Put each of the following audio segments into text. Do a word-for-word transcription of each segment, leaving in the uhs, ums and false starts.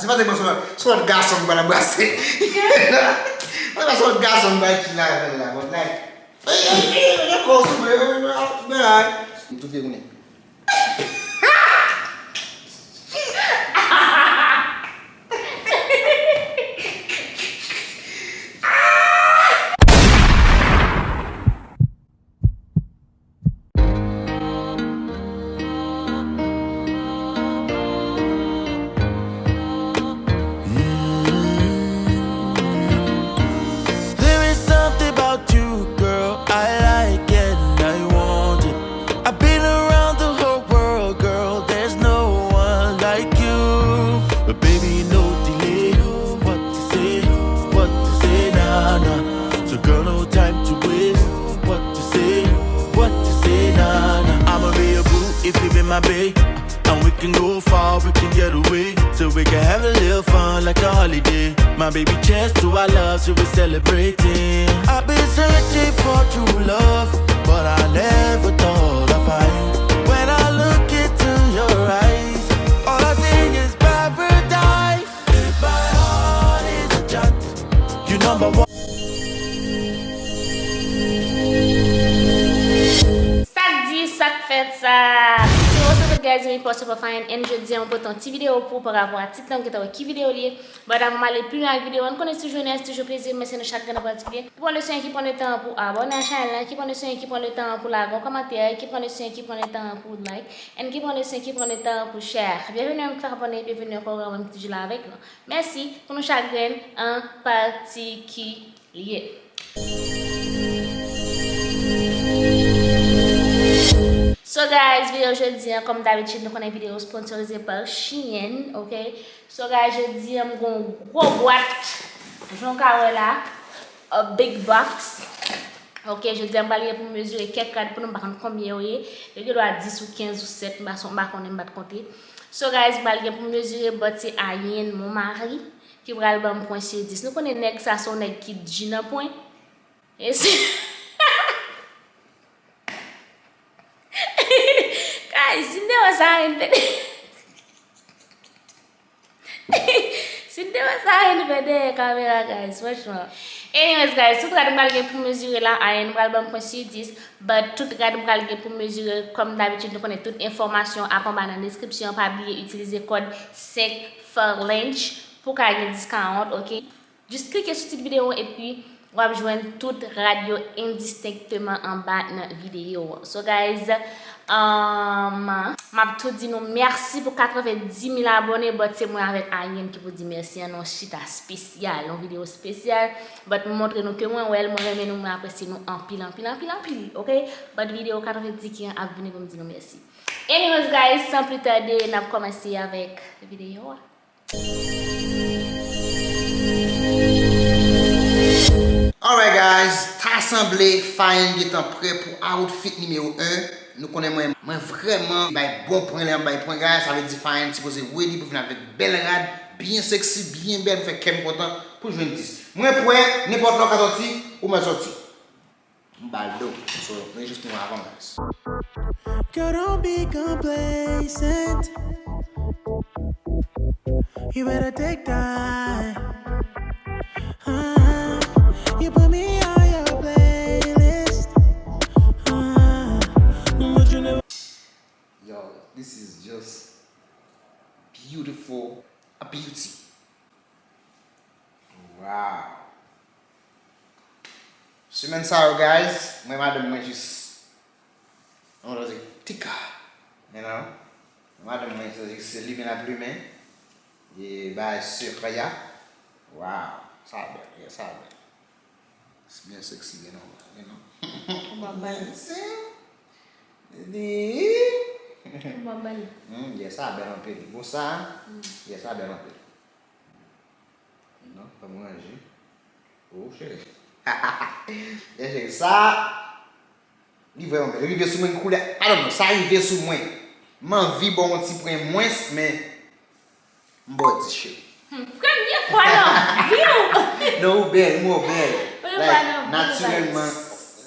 Se pa te mwen se yon lòt gason m pral anbrase. Se pa se yon lòt gason m pral chita avè l la, but like, ey, ey, ey, ey, kò sou mwen, ey, ey, ey, ey. M tou vye kounye. There is something about you, girl, I like and I want it. I've been around the whole world, girl, there's no one like you. But baby, no delay. What to say, what to say, nah, nah. So, girl, no time to waste. What to say, what to say, nah, nah. I'ma be your boo if you be my babe. And we can go far, we can get away. So we can have a little fun like a holiday. My baby, cheers to our love, so we celebrating. I've been searching for true love, but I never thought I'd find. When I look into your eyes, all I see is paradise. If my heart is a child, you number one. Sa k di, sa k fèt sa? Yo, what's up guys, mi post up fine and jodi a mwen pote yon ti videyo pou w pa rapò a tit lan, ou gentan wè ki videyo li ye. But avan m ale pi lwen ak videyo an, nou konnen se toujou Nès, toujou plezi, mèsi nou chak grenn an patikilye. Ki pran le swen, ki pran le tan pou abòne a chanèl lan, ki pran le swen, ki pran le tan pou lage yon kòmantè, ki pran le swen, ki pran le tan pou like, and ki pran le swen, ki pran le tan pou share. Byenveni menm ki fèk abòne, byenveni ankò, ou menm ki toujou la avèk nou. Mèsi pou nou chak grenn an patikilye. So guys, videyo jodi an, kòm dabitid, nou konnen videyo sponsorize pa Shein, ok? So guys, jodi an, m gon gwo bwat, jan w ka wè la, a big box. Ok, jodi an, m pral gen pou m mezire kèk rad pou nou, m pa konn konbyen yo ye. Yo gen dwa dis ou kenz ou sèt, m pa, m pa konnen, m pa t konte. So guys, m pral gen pou m mezire, but se Ayen, mon mari, ki pral ban m pwen sou dis. Nou konnen nèg sa se yon nèg ki di nan pwen. E si Guys, si m te wè sa, Ayen pede. Si m te wè sa, Ayen pede kamera, guys, franchman. Anyways, guys, tout rad m pral gen pou mezire la, Ayen pral ban m pwen sou dis, but tout rad m pral gen pou mezire, kòm dabitid, nou konnen tout enfòmasyon ap anba nan deskripsyon, pa bliye itilize kòd senk Phalange pou ka gen discount, ok? Jis klike sou tit videyo an epi w ap jwenn tout rad yo endistenkteman anba nan videyo an. So guys, um, m ap tou di nou mèsi pou katrevendis mil abòne, but se mwen avèk Ayen ki pou di mèsi an, nan yon chita espesyal, yon videyo espesyal. But m montre nou ke mwen wè l, mwen renmen nou, mwen apresye nou anpil, anpil, anpil, anpil, ok? But videyo katrevendis ki an ap vini pou m di nou mèsi. Anyways guys, san pli tade, n ap kòmanse avèk videyo a. Alright guys, ta sanble Fine gentan prè pou outfit nimewo en. Nou konnen mwen, mwen vrèman bay bon pwen lè m bay pwen guys, sa vle di Fine sipoze ready pou vin avèk bèl rad, byen sexy, byen bèl pou fè kè m kontan pou jwenn dis. Mwen prè, nenpòt lè w ka sòti, ou mèt sòti. M ba l do. So, nou jis nou avan guys. Girl, don't be complacent. You better take time. Uh, you put me on your playlist. Uh, but you never. Yo, this is just beautiful. A beauty. Wow. Semèn sa yo guys, mwen madanm mwen jis, nou ta di tika. You know? Madanm mwen jis se limen l ap limen. E bagay sekrè a. Wow. Sa bèl, yeah, sa bèl. Byen sexy, you know, you know. Ou pa bal. Di. Ou pa bal. Hmm, yeah, sa bèl anpil. Bon sa, yeah, sa bèl anpil. Non, fò m ranje. Oh, cheri. Byen, cheri, sa, li vrèman bèl. Li rive sou mwen koulè. I don't know, sa rive sou mwen. M anvi ba w yon ti pwen mwens, men m ba w dis, cheri. Hmm, premye fwa nan vi w! Non, ou bèl, m wè w bèl. Premye fwa nan vi w, natirèlman,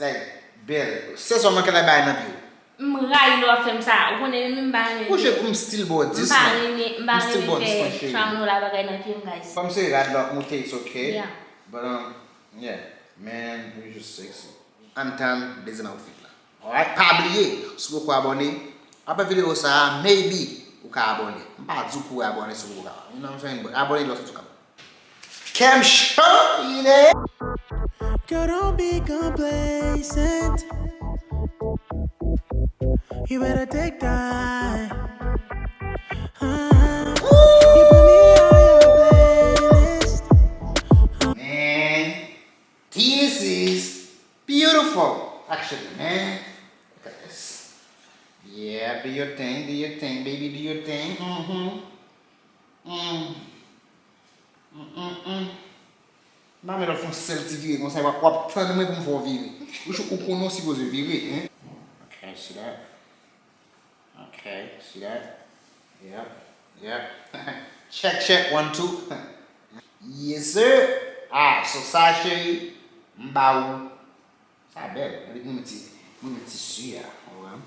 like, bèl. Se sèlman kè l ap bay nan pye w. M rayi lè w ap fè m sa. Ou konnen menm m pa renmen. Monchè, m still ba w dis, man. M pa renmen, m pa renmen fè trying on la bagay nan pye m, guys. Kòm se rad la w ap moute, it's okay. Yeah. But, um, yeah. Man, you just sexy. Antan, dezyenm outfit la. Alright, pa bliye, si w poko abòne, apre videyo sa a, maybe, ou ka abòne. M pa di w pou w abòne si w poko ka. You know what I'm saying? But abòne lè w soti w ka. Kèm cho, you know? Girl, don't be complacent. You better take time. Uh-huh. You put me on your playlist. Man, this is beautiful, actually, man. Look at this. Yeah, do your thing, do your thing, baby, do your thing. Mm-hmm. Mm. Mm, mm, mm. M pa mèt ap fè yon sèl ti vire konsa, w ap, w ap tann mwen pou m fè w vire. Ou, ou konnen w sipoze vire, hein? Okay, see that? Okay, see that? Yep, yep. Check, check, one, two. Yes, sir. Ah, so sa, cheri, m ba ou. Sa bèl. Epi m met ti, m met tisi a, ou wè.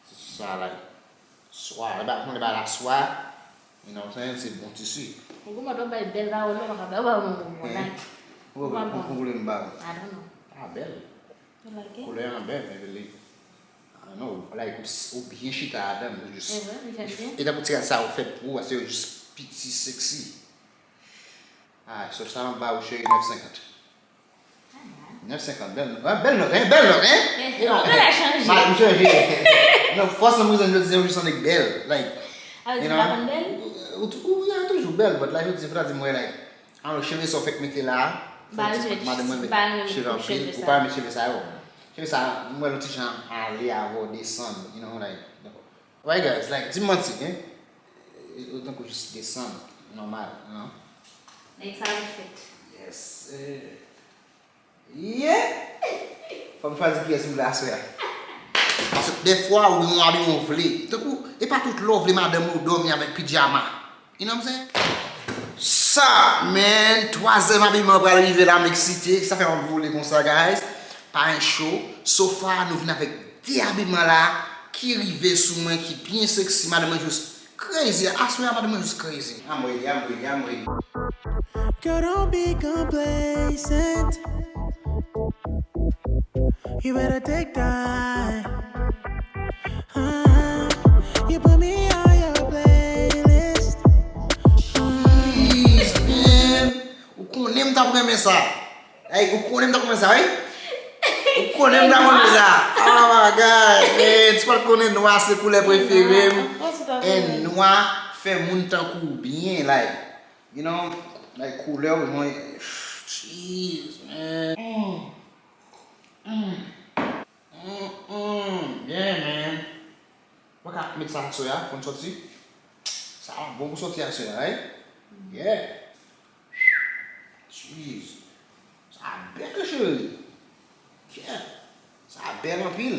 Tisi sa la. Swa, e ba, konn e ba la swa. You know what I'm saying? Se bon tisi. Ou kòman w bay bèl pawòl la, ou pa ka bay, ou pa ban mwen bon, like. Ou pa ban. Ou vle m ba ou? I don't know. Sa bèl. You like it? Koulè an bèl, epi li, I don't know, like, ou, ou byen chita ladan l, ou just. E vre, li fèt byen. E tankou ti rad sa ou fèt pou ou, paske yo just piti sexy. Ah, so sa m ba ou cheri nèf senkant. Nèf senkant, bèl nòt, bèl nòt, hein, bèl nòt, hein? Ou genlè chanje. M chanje. Non, fòs nan prizon jodi a, ou jis annik bèl, like. A, ou di m pa konn bèl? Ou tou, ou, yeah, ou toujou bèl, but like, jodi a, fò ta di m wè, like, I don't know, cheve sa w fèk mete la a, madanm mwen met cheve anpil, ou pa renmen cheve sa yo. Cheve sa, m wè l yon ti jan ale avè w, desann, you know, like, Why guys, like, di m manti, hein? Ou tankou jis desann, nòmal, you know? Nèg sa yo fèt. Yes, sir. Yeah! Fò m chwazi kiyès m vle aswè a. Paske dèfwa, ou gen yon abi ou vle. Tankou, e pa tout lè w vle madanm ou dòmi avèk pijama. You know what I'm saying? Sa, man, twazyèm abiman pral rive la, m eksite. Sa fè m ap vole konsa, guys. Pa gen cho. So far, nou vin avèk de abiman la ki rive sou mwen, ki byen sexy. Madanm mwen just crazy. Aswè a, madanm mwen just crazy. I'm ready, I'm ready, I'm ready. Girl, don't be complacent. You better take time. Uh-huh. You put me on your playlist. Jeez, man. Ou konnen m t ap renmen sa. Ey, ou konnen m t ap renmen sa, wi? Ou konnen m t ap renmen sa. Oh my God, man. Ti pa t konnen nwa se koulè prefere m. And nwa fè moun tankou w byen, like, you know, like, koulè w jwenn. Jeez, man. Mm. Mm. Mm, mm, yeah, man. Ou pa ka met sa aswè a, pou n soti. Sa bon pou soti aswè a, right? Yeah. Jeez. Sa bèl, cheri. Yeah. Sa bèl anpil.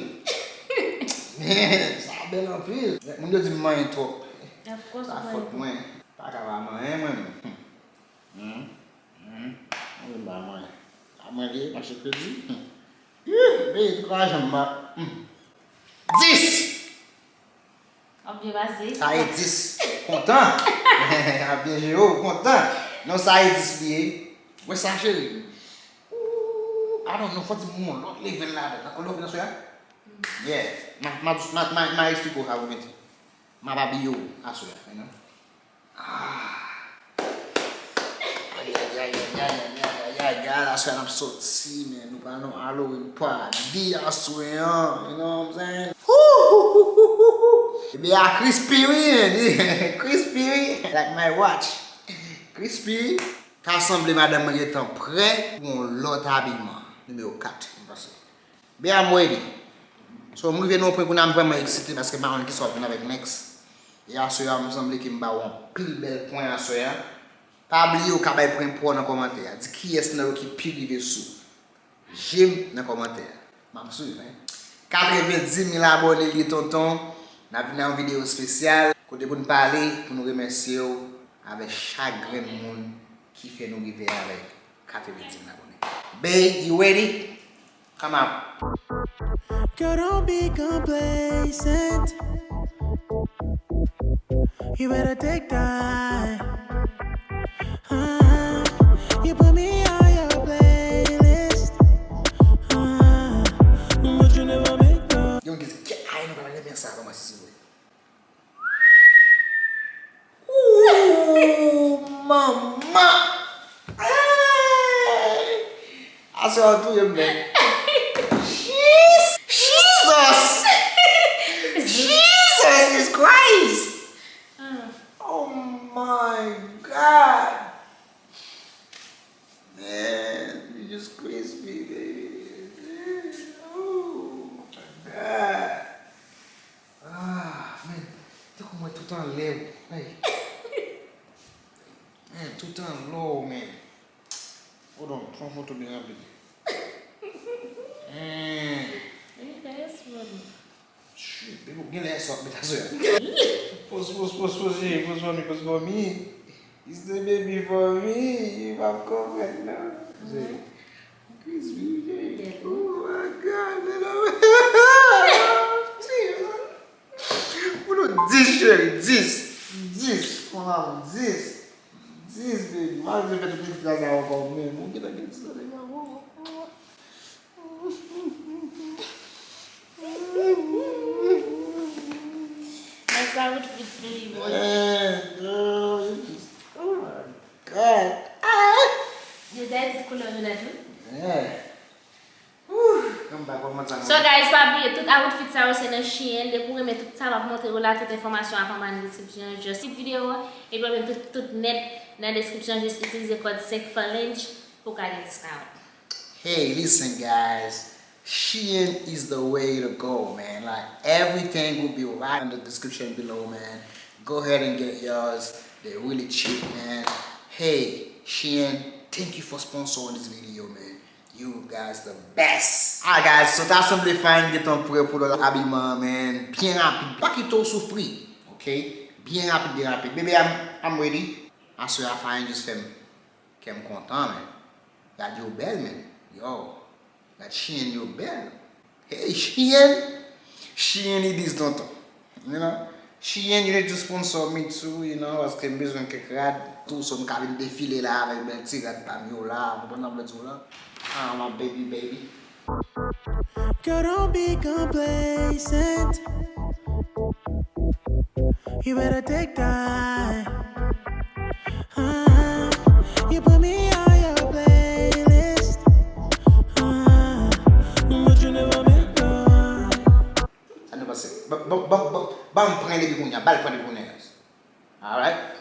Man, sa bèl anpil. Moun yo di m manyen twòp. Sa fòt mwen. Pa ka pa manyen mwen menm. Hmm. Hmm. Mwen pa manyen. Sa mwen li ye, mache kredi. Hmm. Ih, peye tout lajan m ap. Hmm. Dis! W ap byen pase. Sa e dis. Kontan. Ap byen jere w, kontan. Non, sa e dis li ye. Wè sa, cheri. Ooh, I don't know, fò di m yon lòt level ladan. Yon lòt level aswè a? Yeah. Ma, ma, ma, ma, ma eksplike w sa pou mete. M ap abiye w aswè a, you know? Ah. Ay, ay, ay, guys, aswè a n ap soti, man. Nou pral nan Halloween party aswè an, you know what I'm saying? Hou, hou, hou, hou, hou. Ebyen, a crispy, wi, man. Crispy, wi. Like my watch. Crispy. Ta sanble madanm mwen gentan prè pou yon lòt abiman. Nimewo kat, m panse. Be, I'm ready. So, m rive nan yon pwen kounye a m vrèman eksite paske m pa konn kisa w ap vin avèk next. E aswè a, m sanble ke m ba w anpil bèl pwen aswè a. Pa bliye w ka bay pwen pa w nan kòmantè a. Di kiyès nan yo ki pi rive sou. J'aime nan kòmantè a. M ap swiv, hein. Katrevenndis mil abòne li ye, tonton. N ap vin nan yon videyo espesyal kote pou n pale, pou nou remèsye w avèk chak grenn moun ki fè nou rive avèk katrevenndis mil abòne. Babe, you ready? Come out. Girl, don't be complacent. You better take time. Uh, you put me on your playlist. Uh, but you never make the Yon giz kè ay nou pa renmen sa kòman si se vre. Ooh, manman! Hey! Aswè w touye m nèt. Jesus! Jesus is Christ! Oh my God! Man, you just crazy, baby. Oh my God. Ah, man. Tankou mwen tout anlè w. Ay. Man, tout anlè w, man. Hold on, fè yon foto byen rapid. Man. Shit, baby, ou genlè sòt met aswè a. Poz, poz, poz, poz, cheri, poz for me, poz for me. It's the baby for me. Ou p ap konprann, non. Cheri. Cheri. Oh my God, man. Pou nou dis, cheri, dis. Dis. Mon amour, dis. Dis, baby. Malgre fè tout ekstra sa ankò, men ou gentan gen dis ane ankò. Nèg sa outfit pretty boy. Man, girl, you just, oh my God. Ah! Yo dèyè tout koulè yo la tou. Yeah. Whew, m pa konprann sa non. So guys, pa bliye tout outfit sa yo se nan Shein. Depi w renmen tout sa m ap montre w la, tout enfòmasyon ap anba nan deskripsyon. Just skip videyo an, epi w ap jwenn tout, tout nèt nan deskripsyon. Just itilize kòd senk Falange pou w ka gen discount. Hey, listen, guys. Shein is the way to go, man. Like, everything will be right in the description below, man. Go ahead and get yours. They're really cheap, man. Hey, Shein, thank you for sponsoring this video, man. You guys the best. Alright, guys, so ta sanble fine, gentan prè pou lòt abiman, man. Byen rapid. Pa kite w soufri, ok? Byen rapid, byen rapid. Baby, I'm, I'm ready. Aswè a fine, just fè m Kè m kontan, man. Gad yo bèl, man. Yo, gad Shein yo bèl. Hey, Shein! Shein it is, tonton. You know? Shein, you need to sponsor me too, you know, paske m bezwen kèk rad tou, so m ka vin defile la avèk bèl ti rad pa m yo la, ou konprann sa m vle di w la? Ah, my baby, baby. Girl, don't be complacent. You better take time. Uh, you put me on your playlist. Uh, but you never make the Sa nou panse? Ba, ba, ba, ba, ba m pran depi kounye a, ba l pran depi kounye a, guys. Alright.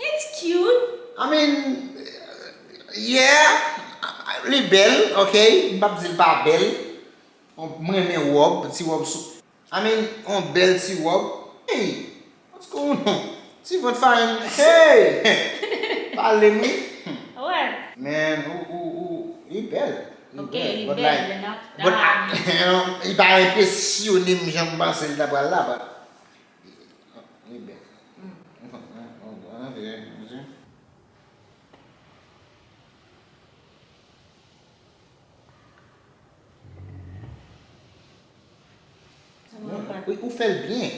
It's cute. I mean, yeah, li bèl, ok. M p ap di l pa bèl. Bon, m renmen wòb, ti wòb sou, I mean, yon bèl ti wòb. Hey, what's going on? Ti vant fine. Hey! Pale m wi. What? Man, ou, ou, ou, li bèl. Li Ok, bèl, li but bèl, like, men nan, but nan I, you know, li pa enpresyone m jan m panse li ta pral la, but li bèl. Mm. Ok, ok. Ou, ou fè l byen.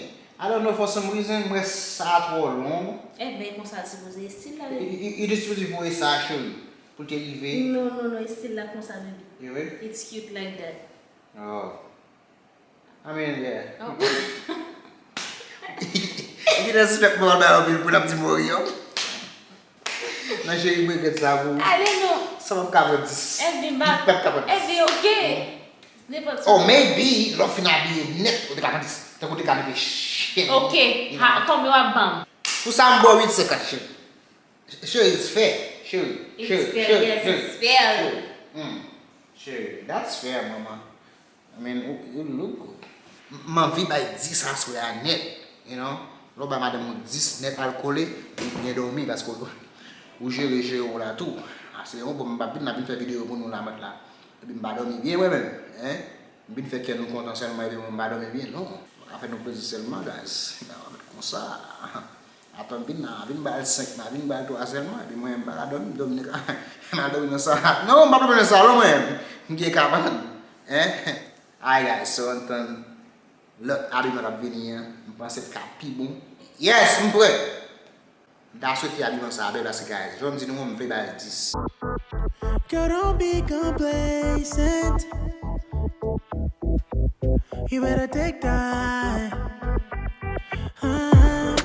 I don't know, for some reason, m wè sa twò long. Eben, e konsa l sipoze, e stil la, baby. Li, li, li te sipoze voye sa, cheri, pou l te rive. Non, non, non, e stil la konsa, baby. You ready? It's cute like that. Oh. I mean, yeah. Oh. Li te sispèk mwen bay anpil pou l ap di mori, yo. Non, cheri, m regrèt sa pou ou. Ale non. Sa p ap ka pran dis. Epi m pa, m p ap ka pran dis. Epi, ok. Nenpòt sa. Or maybe, lè w fin abiye nèt, ou te ka pran dis. Tankou ou te ka mete chen. Ok. Ha, konbyen w ap ban m? Pou sa, m ba w uit senkant, cheri. Cheri, it's fair. Cheri, cheri, cheri, cheri. It's fair, yes, it's fair. Cheri. Hmm. Cheri, that's fair, mama. I mean, you, you look good. M, m anvi bay dis aswè a nèt, you know. Lè w bay madanm ou dis nèt al kole, ou byen dòmi paske ou, ou jere, jere w la tou. A, se yon bon, m p ap vin la vin fè videyo pou nou la, mèt la. Epi m pa dòmi byen mwen menm, hein. M vin fè kè nou kontan sèlman, epi mwen m pa dòmi byen, non. M ka fè nou plezi sèlman, guys. Mèt konsa. Atann, vin la, vin ba l senk, ma vin ba l twa sèlman, epi mwen, m pa ka dòmi, m dòmi nan ka-, m al dòmi nan salon. Non, m pa dòmi nan salon, mwen. M gen kabann. Hein? Alright, guys, so, ann tann lòt abiman k ap vini an, m panse l ka pi bon. Yes, m prè! M ta swete abiman sa a bèl, paske, guys, jan m di nou, m vle ba l dis. Girl, don't be complacent. You better take time. Uh,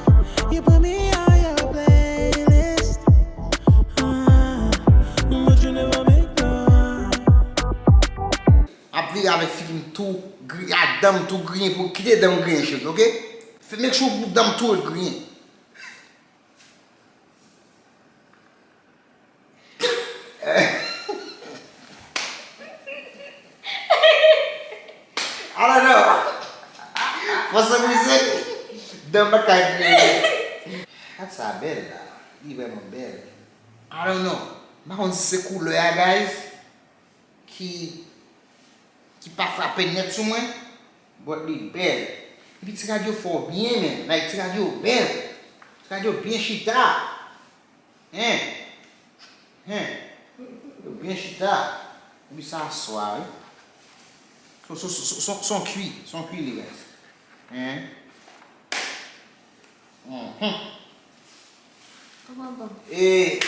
you put me on your playlist. Uh, but you never make time. Ap vire avèk figi m tou gri, a dan m tou griyen pou kite dan m griyen, cheri, oke? Fè make sure pou dan m tou ret griyen. I don't know. For some reason, dan m pa t ka ret. Gad sa bèl la. Li vrèman bèl. I don't know. M pa konn si se koulè a, guys, ki, ki pa frape nèt sou mwen, but li bèl. Epi ti rad yo fè w byen, man. Like, ti rad yo bèl. Ti rad yo byen chita. Hein? Hein? Yo byen chita. Epi sa swa, wi. Son, son, son, son, son kwi. Son kwi li rès. Hein? Mhm. Kòman bon? E,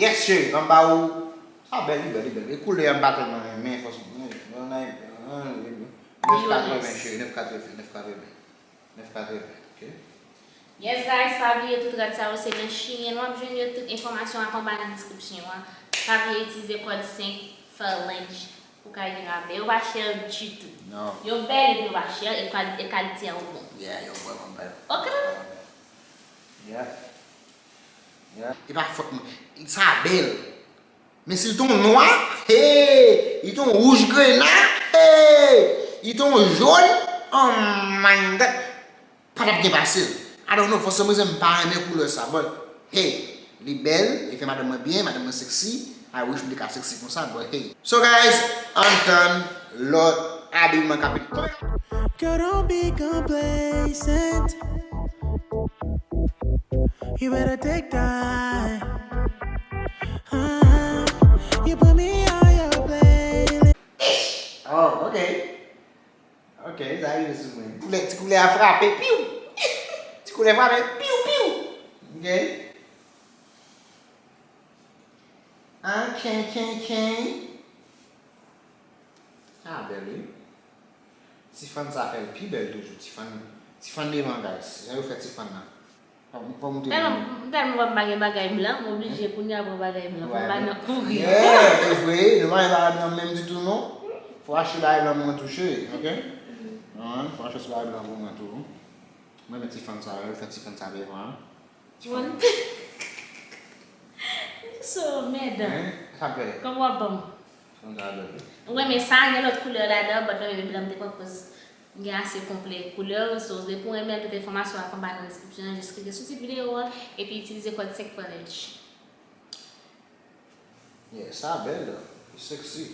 yes, cheri, anba ou. Sa bèl, li bèl, li bèl. E koulè a m pa tèlman renmen, fòs. Non, non, non, non, non, non. Nèf katreven, cheri, nèf katreven, nèf katreven. Nèf katreven, oke? Yes, guys, pa bliye tout rad sa yo, se nan Shein w ap jwenn yo, tout enfòmasyon ap anba nan deskripsyon an. Pa bliye itilize kòd senk Phalange pou ka gen rabè. Yo pa chè ditou. Non. Yo bèl epi yo pa chè, e kal-, e kalite a yo bon. Yeah, yo vrèman bèl. Oke. Yeah. Yeah. E pa fòt mwen. Sa bèl. Men si l te yon nwa, hey! Li te yon wouj grena, hey! Li te yon jòn, oh my God! Pa t ap gen pase l. I don't know, for some reason, m pa renmen koulè sa, but, hey, li bèl, li fè madanm mwen byen, madanm mwen sexy, I wish m te ka sexy konsa, but hey. So guys, ann tann lòt abiman k ap vini. Girl, don't be complacent. You better take time. Uh, you put me on your playlist. Oh, ok. Ok, sa rive sou mwen. Ti koulè, ti koulè a frape, piw! Ti koulè frape, piw, piw! Ok. Ah, chen, chen, chen. Ah, bèl, wi. Ti fann sa fè l pi bèl toujou. Ti fann, ti fann devan, guys. Jan yo fè ti fann nan. Fò, fò moute. Tèlman, tèlman m pa gen bagay blan, m oblije kounye a pran bagay blan pou m ba nan kouri. Yeah, e vre, nou pa gen bagay blan menm ditou, non. Fò achte bagay blan pou mwen tou, cheri, ok? Wi, fò achte ti bagay blan pou mwen tou. Mwen renmen ti fann sa yo, fè ti fann sa devan an. Ti fann. So, mèd. Hein? Sa fè. Kòman w ap ban m? Fann sa bèl. Ou renmen sa, gen lòt koulè ladan, but mwen menm blan m te pran koz. M gen ase konplè koulè yo, so depi w renmen l, tout enfòmasyon ap anba nan deskripsyon an, jis klike sou tit videyo a, epi itilize kòd senk Phalange. Yeah, sa bèl, li sexy.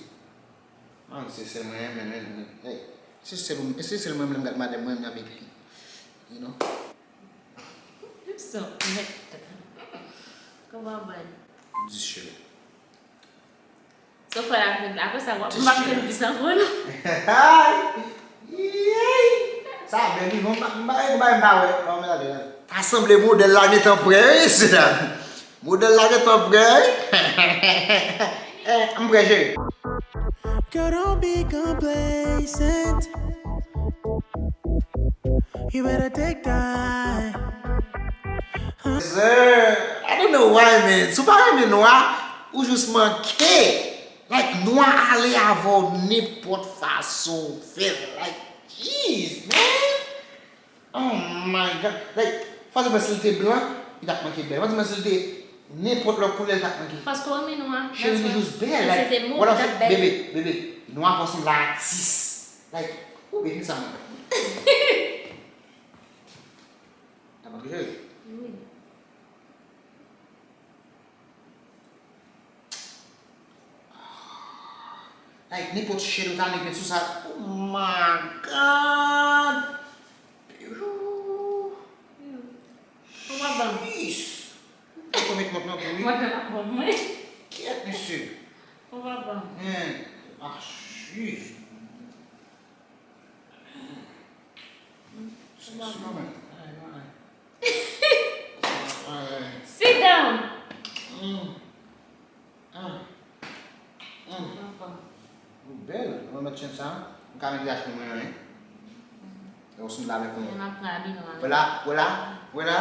Man, se sèl mwen renmen, men, men, hey, se sèl, se sèl mwen menm gad madanm mwen, m ap ekri. You know? So, mèt. Kòman ban? Dis cheri. So fè la vin, apre sa, w ap, m p ap fè l dis ankò, non. Yey! Sa bèl, wi, bon, m pa, m pa, m pa, m pa wè. Bon, men gade, gade. Ta sanble modèl la gentan prè, wi, mesye dam. Modèl la gentan prè, wi. Eh, m prè, cheri. Girl, don't be complacent. You better take time. Sir, I don't know why, man. Si w pa renmen nwa, ou jis manke. Like, nwa ale avè w nenpòt fason w fè l. Like, jeez, man. Oh my God. Like, fò se mwen si l te blan, li t ap manke bèl. Fò se mwen si l te nenpòt lòt koulè, li t ap manke. Paske w renmen nwa. Cheri, li jis bèl. Like, se te mou, what else? Bebe, bebe, nwa fò se yon atis. Like, ou bebe sa mwen. Ap antre cheri. Wi. Like, nenpòt shade ou ta annik met sou sa. Oh my God! Ou pa ban m. Sit down. Ou bèl, mwen mèt chenn sa. M ka mete achte mwen anyen. E ou sou lave pou mwen. Mwen ap pran abi nòmalman. Wè la, wè la, wè la.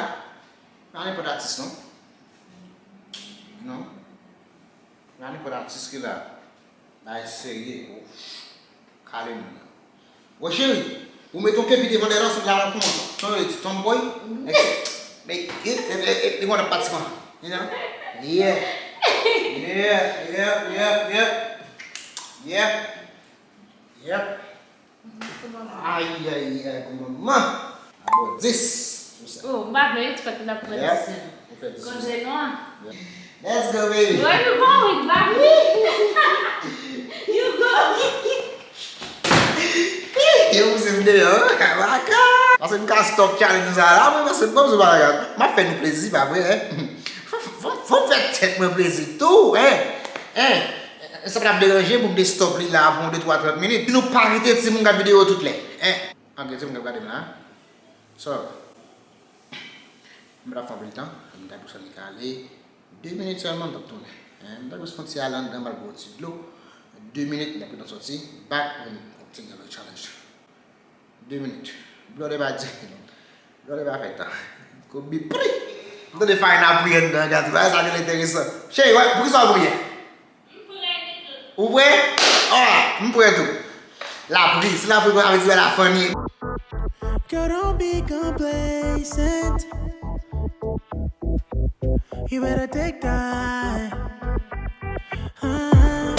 Pa nenpòt atis non. Non. Pa nenpòt atis ki la. Bagay serye. Kale moun nan. Wè cheri, ou met yon kepi devan dèyè la, se la yon kouman. Sa yo di tomboy. Men, e, e, e, e, e, konn ap pati kon. You know? Yeah. Yeah, yeah, yeah, yeah. Yep. Yep. Ay, ay, ay, koumanman. Abò dis. Pou sa. Oh, m pa vle, wi, fèt m t ap pran dis. Ou fè dis. Koze nwa. Let's go, baby. Where you going, Bobby? You going? Yo pouse m deyò, baka. Paske m ka stop challenge sa la, mwen, paske m pa bezwen bagay. M ap fè nou plezi, pa vre, hein? Fò, fò, fò, fò m fè tèt mwen plezi tou, hein? Hein? Sa pa t ap deranje pou m te stop li la pou yon de twa trant minit. Si nou pa kite timoun gad videyo tout lè, hein? Ann gen timoun k ap gade m la. So, m pa t ap fè anpil tan, m ta pou sa li ka ale. De minit sèlman, m t ap tounen. Hein, m ta jis fè yon ti ale anndan, m al bwè yon ti dlo. De minit, m t ap gentan sòti. Back pou n kontinye lòt challenge. De minit. Blòdè pa di. Blòdè pa fè tan. Kobi pri. M tande Fine ap ri anndan, gad. Bagay sa gen enteresan. Cheri, wè, poukisa w ap ri a? Ou vre? Ah, m prè tou. Lapli, si lapli konn ap di la funny. Girl, don't be complacent. You better take time. Ah,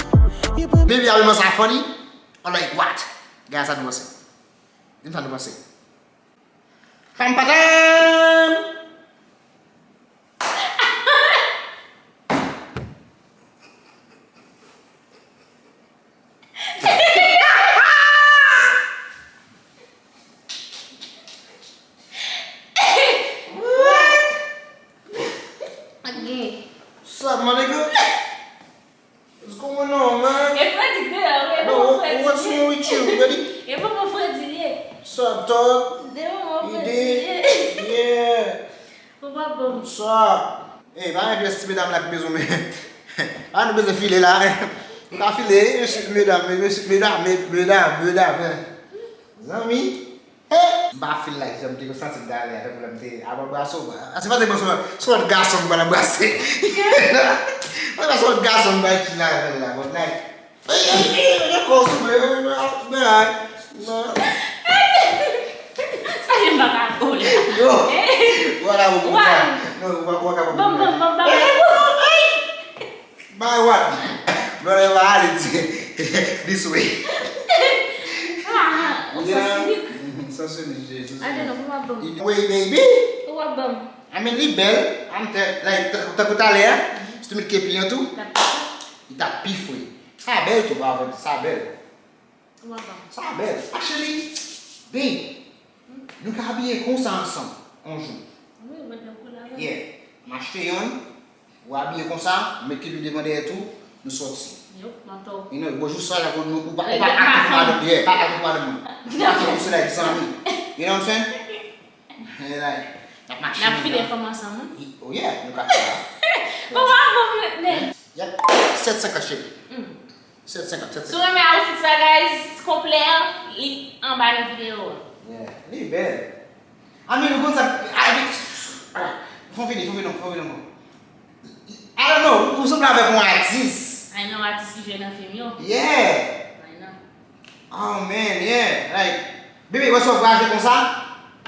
you put Baby, a sa funny? Or like what? Gade sa nou panse. Di m sa nou panse. Pam, padam! What's going on, man? E Fredi k deyò, wi. E manman Fredi li ye. E manman Fredi li ye. What's up, dog? E manman Fredi li ye. Yeah. Ou pa bon. What's up? Ey, pa gen pyès ti medam la ki bezwen men. Pa nou bezwen file la. Nou ka file, mesye, medam, mesye, medam, medam, medam, medam. Zanmi. M pa feel like jan m te santi m talè a, tankou lè m te ap anbrase w. A, se pa te bon, se yon lòt gason m pral anbrase. Se pa se yon lòt gason m pral chill avè l la, but like, ey, ey, ey, ey, kò w souple, ey, ey, ey, ey. Sa se m pa ka kole. Yo, wala, w konprann. Non, w pa, w pa ka konprann. Bam, bam, bam, bam. Ey, ey, ey. Bay what? Brother, yo pa ale di this way. Ah, ou sansibi. Sansibi, Jezi. I don't know, ou ap ban m. Way, baby. Ou ap ban m. I mean, li bèl. I'm te-, like, t-, tankou talè a. Si w te met kepi an tou, li t ap pi fre. Sa bèl tou, pa vre, sa bèl. Ou ap ban m. Sa bèl. Actually, babe, nou ka abiye konsa ansanm, yon jou. Wi, mwen dakò avè w. Yeah. M achte yonn, ou abiye konsa, m met kepi devan dèyè tou, nou sòti. Yo, m atò. You know, bonjou sa la, ou pa, ou pa, eh, pa atann pou madanm, yeah, pa atann pou madanm mwen. Ou pa fè pou sou la, zanmi. You know what I'm saying? N ap mache. N ap file fanm ansanm, wi. Oh yeah, nou ka fè sa. Bon, bon, bon, men. Yep. Sèt senkant, cheri. Mm. Sèt senkant, sèt senkant. Si w renmen outfit sa, guys, konplè an, li anba nan videyo a. Yeah, li bèl. I mean, ou konn sa, I mean, fon fini, fon fini, fon fini. I don't know, ou sanble avèk yon atis. I know, atis ki jwe nan fim yo. Yeah. I know. Oh man, yeah. Like, bebe, wè sa w vwayaje konsa,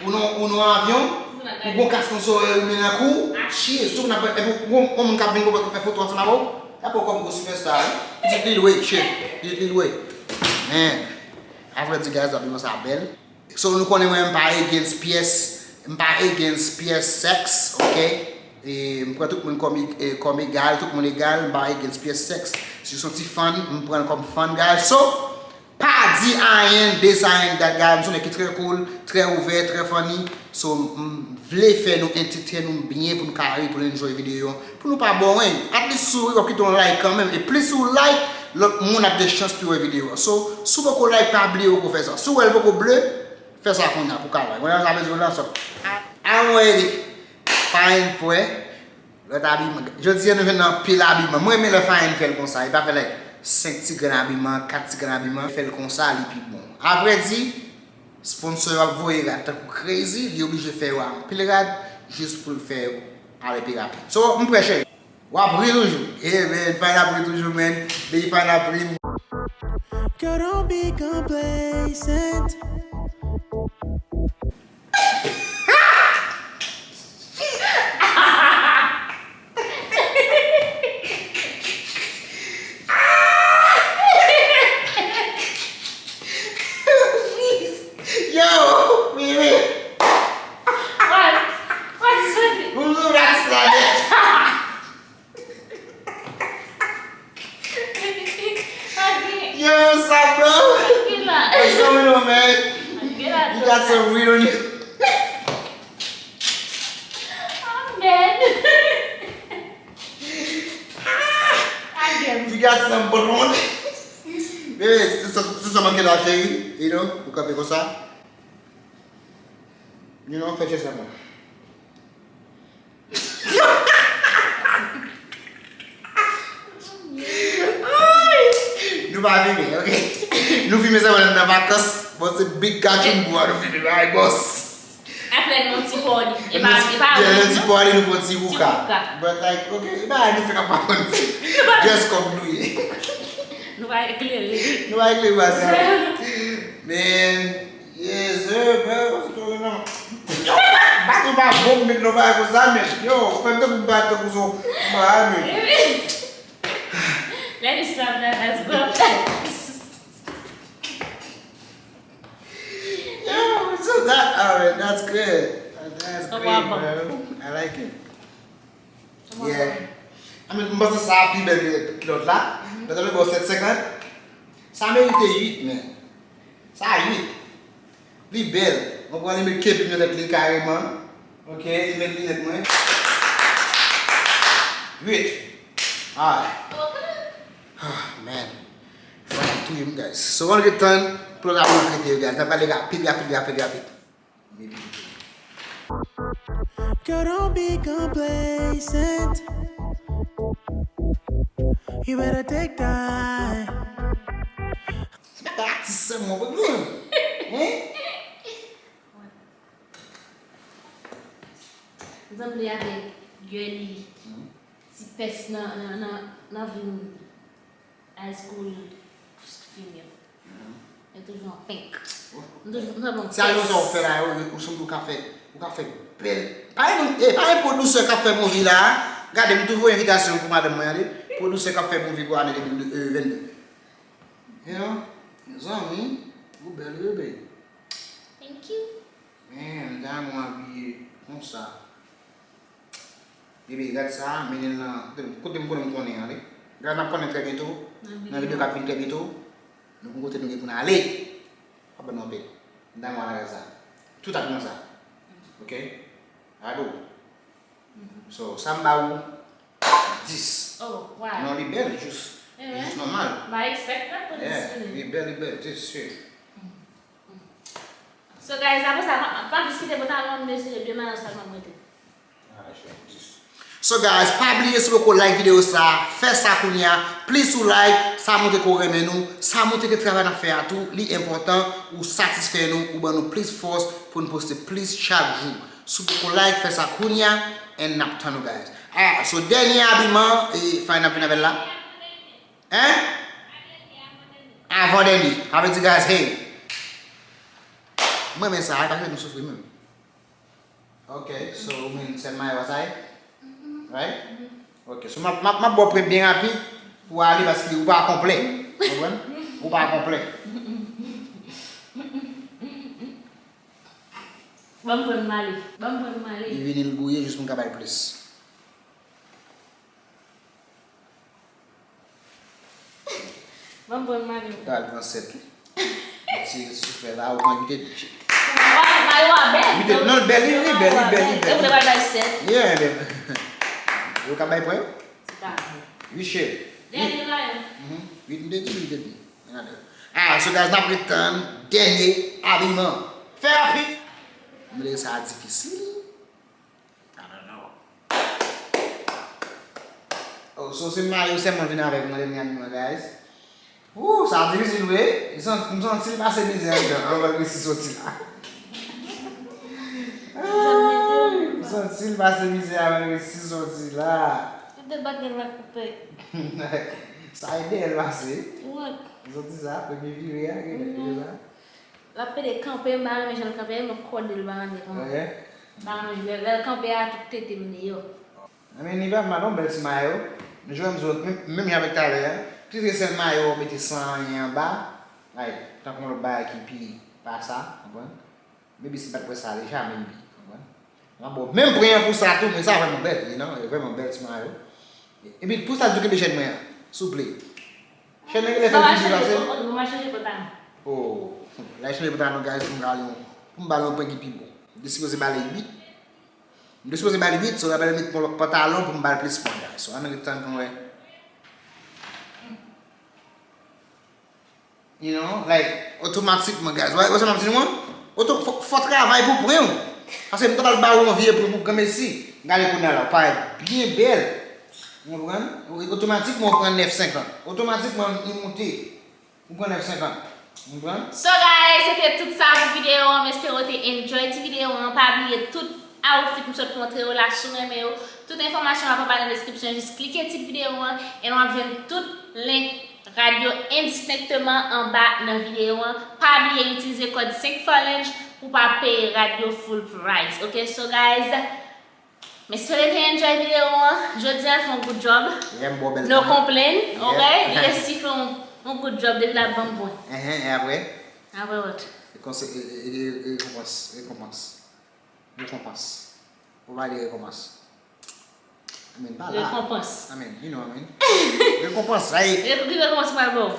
ou nan, ou nan avyon, ou gon kas nan zòrèy ou men nan kou, cheers, tout moun ap, epi ou, ou, moun k ap vin pou fè foto ansanm avè w, y ap wè w kòm gwo superstar, wi. Pitit Lil Wayne, shit, pitit Lil Wayne. Man, avrèdi, guys, abiman sa bèl. So, nou konnen mwen, m pa against pyès, m pa against pyès sèks, ok? E m pran tout moun kòm, e, kòm egal, tout moun egal, m pa against pyès sèks. Si se yon ti fan, m pran l kòm fan, guys. So, pa di ayen de sa, ayen de dat, guys. M se yon nèg ki trè cool, trè ouvè, trè funny. So, m vle fè nou entertain nou byen pou nou ka ri, pou nou enjoy videyo. Pou nou pa boring. At least si w ri, w ap kite yon like kanmenm. E plis ou like, lòt moun ap gen chans pou yo wè videyo a. So, si w poko like, pa bliye ou poko fè sa. Si w wè l poko ble, Fè sa kounye a pou kalè. Kounye a sa bezwen lan sòt. I'm ready. Fine pwè. Lòt abiman. Jodi a nou jwenn anpil abiman. Mwen renmen lè Fine fè l konsa. Li pa fè like senk ti grenn abiman, kat ti grenn abiman. Fè l konsa, li pi bon. Avrèdi, sponsor yo ap voye rad tankou crazy. Li oblije fè yo anpil rad jis pou l fè yo ale pi rapid. So, m prè cheri. W ap ri toujou. Yeah, man. Fine ap ri toujou, man. Baby Fine ap ri. Girl, don't be complacent. Yo, Mimi. What? What's with it? Who knew that's not it? Yo, what's up, bro? What's going on, man? You got some weed on you? I'm dead. You got some balloon? Bebe, se sa, se sa manke la, cheri. You know, ou kanpe konsa. You know, fè chèz la mwen. Nou pa filme, ok? Nou filme sèlman lè n nan vakans. Bon, se big gachou bwa nou filme, bagay bòs. Apre nou ti pòdi. E pa, e pa, yeah, nou ti pòdi, nou pran ti wouka. Ti wouka. But like, ok, e bagay nou fè k ap aprann. Just kòm nou ye. Nou pa eklere. Nou pa eklere, baz. Men, Yes, sir, bro. What's going on? Yo, bato pa bon pou met nan bagay konsa, men. Yo, fè m tankou bato konsa. Bagay, men. Let me slap that ass, bro. Yo, so that, alright, that's good. That's great, bro. I like it. Yeah. I mean, m panse sa a pi bèl ke, ke lòt la. Lòt la, nou ba w sèt senkant. Sa merite uit, men. Sa uit. Li bèl. Mwen pran li met kepi nan tèt li kareman. Ok, li met linèt mwen. Uit. Alright. Ah, man. Fò n ap touye m, guys. So, ann ret tann pou lòt ap rantre yo, guys. N ap pale rapid, rapid, rapid, rapid. Girl, don't be complacent. You better take time. Se pa atis sèlman, wi. Hein? Zanmi avèk Girly, ti pès nan, nan, nan, nan vin. High school film yo. Yo toujou an pink. M toujou, m toujou bon. Se alò sa w fè la, ou, ou sanble ou ka fè, ou ka fè bèl. Pa gen, eh, pa gen pwodisè k ap fè movie la. Gade, m tou voye envitasyon pou madanm mwen an, wi. Pwodisè k ap fè movie pou ane de mil venn de. You know? Zanmi, ou bèl, wi, baby. Thank you. Man, gade mwen abiye konsa. Bebe, gad sa, mennen l nan kote m, kote m konnen m konnen an, wi. Gad, n ap konnen trè byento. Nan videyo k ap vin trè byento. Nou konn kote nou gen pou n ale. Pa ban nou anpil. M dakò avèk sa. Tout ap nan sa. Ok? Ado. So, sa m ba ou dis. Oh, why? Non, li bèl, jis. Jis nòmal. M pa expect that, but it's really. Li bèl, li bèl, dis, sure. So, guys, apre sa, pa, pa jis kite pantalon an, mesye, de mayo sèlman m mete. So, guys, pa bliye, si w poko like videyo sa, fè sa kounye a. Plis ou like, sa montre ke w renmen nou, sa montre ke travay n ap fè a tou, li enpòtan, ou satisfè nou, ou ban nou plis fòs pou n poste plis chak jou. Si w poko like, fè sa kounye a, and n ap tann ou, guys. Ah, so, dènye abiman, e, Fine ap vin avè l la. Hein? Avan dènye. Sa vle di, guys, hey. Mwen renmen sa, e pa fè nou soufri menm. Ok, so, ou menm, sèl mayo a sa ye? Right? Ok, so, m ap, m ap, m ap ba w premye byen rapid pou w ale, paske ou pa konplè. Ou konprann? Ou pa konplè. Ban m pran m ale. Ban m pran m ale. Li vini, l gouye jis pou m ka ba l plis. Ban m pran m ale. Ou ta al pran sèt, wi. Ou tire souflè la, ou pran uit et demi. Mayo a bèl. Uit et demi. Non, bèl, li, li bèl, li bèl, li bèl. E ou te pral bay sèt? Yeah, bèl. Ou ka bay pwen? Ti ta. Wi, cheri. Dènye la, yo. Mhm. Uit, m te di uit et demi. Ah, so guys, n ap ret tann dènye abiman. Fè rapid. M lè sa difisil. I don't know. Oh, so se mayo sèlman vin avèk mwen, lè m gade mwen, guys. Ooh, sa difisil vre. M san- m santi l pase mizè andan anvan l resi soti la. Ay, m santi l pase mizè anvan l resi soti la. Tout de bagay la koupe. Sa e dèyè l pase. Wi. M santi sa, premye vire a, gen lè sa. L ap pede kanpe, m pa renmen jan l kanpe, menm kòde l pa rantre kòman. Wi. M pa renmen lè, lè l kanpe a, tout tete m deyò. I mean, li pa mal, yon bèl ti mayo. Nou jwe m sou menm, menm jan avèk talè a. Piske sèl mayo ou mete san anyen anba, like, tankou yon lòt bagay ki pi pa sa, konprann? Maybe si m pa t wè sa deja, maybe, konprann? M ap ba w menm pri an pou sa tou, men sa vrèman bèl, you know, e vrèman bèl ti mayo. Epi pou sa di w kenbe chèn mwen an, souple. Chèn nan genlè fè l pi di pase. Mwen chanje pantalon. Oh, la chanje pantalon, guys, pou m ba l yon, pou m ba l yon pwen ki pi bon. M te sipoze ba l uit. M te sipoze ba l uit, so, apre l met pantalon pou m ba l plis pwen, guys. So, ann ret tann pou n wè. You know, like, otomatikman, guys. Wè, wè sa m ap di nou an? Oto, fò, fò travay pou pwen w. Paske m ta pral ba w yon vye pwen pou granmesi. Gade kounye a la, w parèt byen bèl. Ou konprann? Otomatikman, w pran nèf senkant. Otomatikman, li moute. Ou pran nèf senkant. Ou konprann? So, guys, se te tout sa pou videyo an. M espere w te enjoy ti videyo an. Pa bliye tout outfit m sot montre w la, si w renmen yo. Tout enfòmasyon ap anba nan deskripsyon. Jis klike tit videyo an, e w ap jwenn tout link rad yo endistenkteman anba nan videyo an. Pa bliye itilize kòd senk Falange pou pa peye rad yo full price. Ok, so guys, m espere te enjoy videyo an. Jodi a l fè yon good job. Yeah, m ba w bèl pwen. No complain, ok? Li resi fè yon, yon good job depi l ap ban m pwen. Enhen, e apre? Apre what? Rekonse-, e, e, e, rekonpans, rekonpans. Rekonpans. Ou pa de rekonpans. I mean, pa la. Rekonpans. I mean, you know what I mean. Rekonpans, like. Re-, ki rekonpans mwen ba w?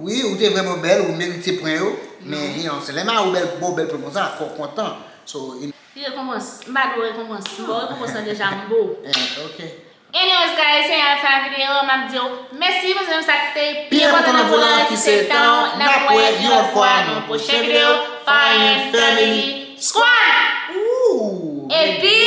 Wi, ou te vrèman bèl, ou merite pwen yo. Men, you know, se lè mayo bèl, ba w bèl pwen konsa, fò w kontan. So, you know. Ki rekonpans? M pa dwe rekonpans. M ba w rekonpans lan deja, m bo. Eh, ok. Anyways, guys, se yon fè videyo, m ap di w mèsi, paske menm sa ki te pi enpòtan nan volan an, ki se tan w, n ap wè yon lòt fwa nan yon pwochen videyo. Fire and Family Squad! Ooh. Epi,